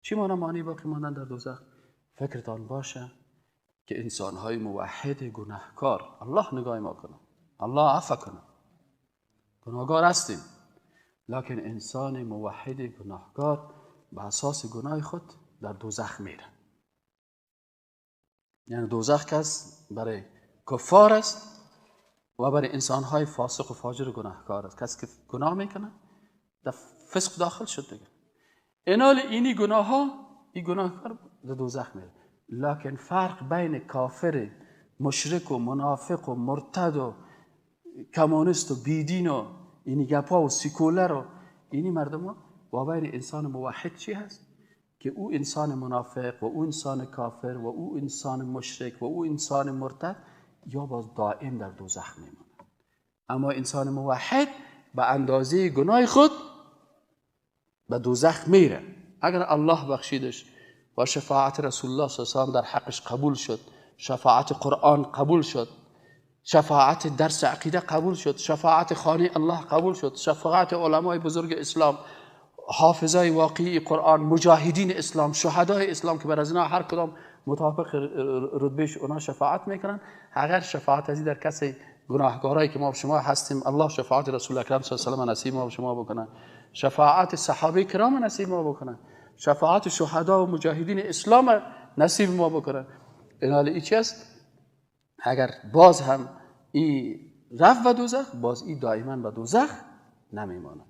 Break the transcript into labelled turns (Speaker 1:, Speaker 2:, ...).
Speaker 1: چی مانا معنی باقی ماندن در دوزخ؟ فکرتان باشه که انسانهای موحد گناهکار، الله نگاه ما کنه، الله عفو کنه، گناهکار هستیم، لکن انسان موحد گناهکار به اساس گناه خود در دوزخ میره. یعنی دوزخ کس برای کفار است و برای انسانهای فاسق و فاجر و گناهکار است. کسی که گناه میکنه در فسق داخل شد دیگه. اینال اینی گناه ها، این گناهکار در دوزخ میره. لکن فرق بین کافر، مشرک و منافق و مرتد و کمونیست و بیدین و اینی گپا و سیکولر و اینی مردم ها و بین انسان موحد چی هست؟ که او انسان منافق و او انسان کافر و او انسان مشرک و او انسان مرتد یا باز دائم در دوزخ میمونه. اما انسان موحد به اندازه گناه خود به دوزخ میره. اگر الله بخشیدش و شفاعت رسول الله صلی الله علیه و سلم در حقش قبول شد، شفاعت قرآن قبول شد، شفاعت درس عقیده قبول شد، شفاعت خانه الله قبول شد، شفاعت علمای بزرگ اسلام، حافظای واقعی قرآن، مجاهدین اسلام، شهدای اسلام که بر از اینا هر کدام مطابق رتبهش اونا شفاعت میکنن. اگر شفاعت از در کسی گناهکارایی که ما و شما هستیم، الله شفاعت رسول اکرم صلی الله علیه و سلم نصیب ما و شما بکنه، شفاعت صحابه کرام نصیب ما بکنه، شفاعت شهدا و مجاهدین اسلام نصیب ما بکنه. این حال ای چی است؟ اگر باز هم ای رفت به دوزخ، باز ای دائما به دوزخ نمیمانه.